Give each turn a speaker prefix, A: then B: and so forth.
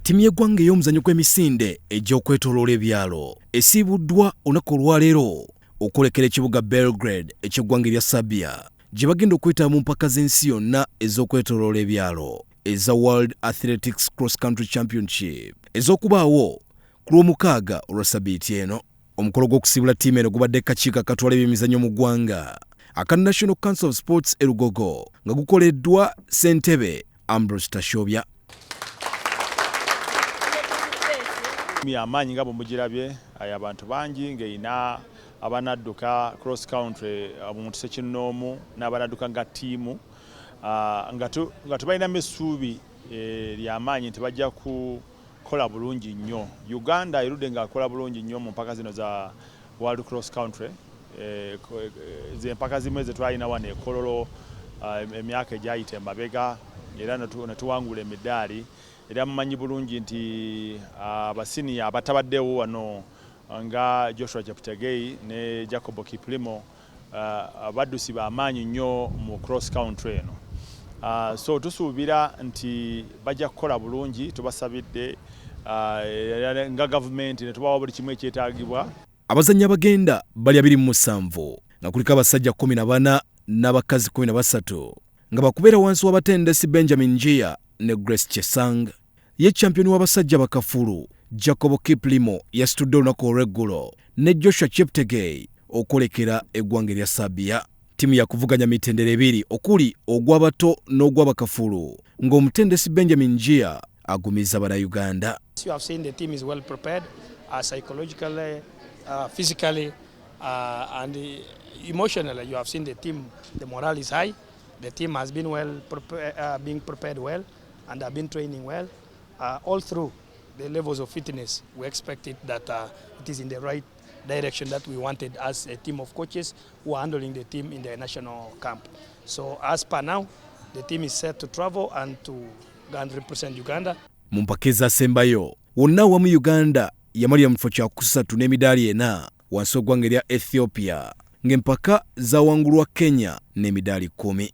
A: Ttiimu y'eggwanga ey'omuzannyo gw'emisinde egy'okwetooloola ebyalo esiibuddwa olunaku olwaleero okwolekera ekibuga Belgrade eky'eggwanga erya Serbia gye bagenda okwetaba mu mpaka z'ensi yonna ez'okwetooloola ebyalo eza World Athletics Cross Country Championship ez'okubaawo ku Lwomukaaga olwa sabiiti eno. Omukolo gw'okusiibula ttiimu eno gubadde kakiiko akatwala ebyemizannyo mu ggwanga aka National Council of Sports e Lugogo nga gukoleddwa ssentebe Ambrose Tashobya.
B: Amaanyi nga bwe mugirabye abantu bangi ng'erina abanadduka cross country omuntu ssekinnoomu n'abanadduka nga ttiimu nga tubalinamu essuubi ly'amaanyi nti bajja kukola bulungi nnyo. Uganda erudde ng'akola bulungi nnyo mu mpaka zino za World Cross Country, z'empaka zimu ezetwalina wano e Kololo emyaka egyayita emabega era ne tuwangula emidaali. Era mumanyi bulungi nti abasiniya abatabaddewo wano nga Joshua Cheptegei ne Jacob Kiplimo baddusi b'amaanyi nnyo mu cross country eno. So tusuubira nti bajja kukola bulungi, tubasabidde nga gavumenti ne tubawa buli kimu ekyetaagibwa.
A: Abazannyi abagenda bali 27 nga kuliko abasajja 14 n'abakazi 13 nga bakubeera wansi w'abatendesi Benjamin Njia ne Grace Chesang. Ye champiyoni w'abasajja bakafulu Jacob Kiplimo yasitudde olunaku olw'eggulo ne Joshua Cheptegei okwolekera eggwanga erya Serbia. Ttiimu yakuvuganya mitendera ebiri okuli ogw'abato n'ogw'abakafulu ng'omutendesi Benjamin Njia agumiza Bannayuganda.
C: You have seen the team is well prepared psychologically, physically and emotionally. You have seen the team, the morale is high. The team has been well being prepared well and have been training well all through the levels of fitness. We expect it that it is in the right direction that we wanted as a team of coaches who are handling the team in the national camp. So as per now, the team is set to travel and to go and represent Uganda.
A: Mu mpaka ezasembayo wonna awamu Uganda yamalira mu kifo kyakusatu n'emidaali 4 wansi w'eggwanga erya Ethiopia ng'empaka zawangulwa Kenya n'emidaali 10.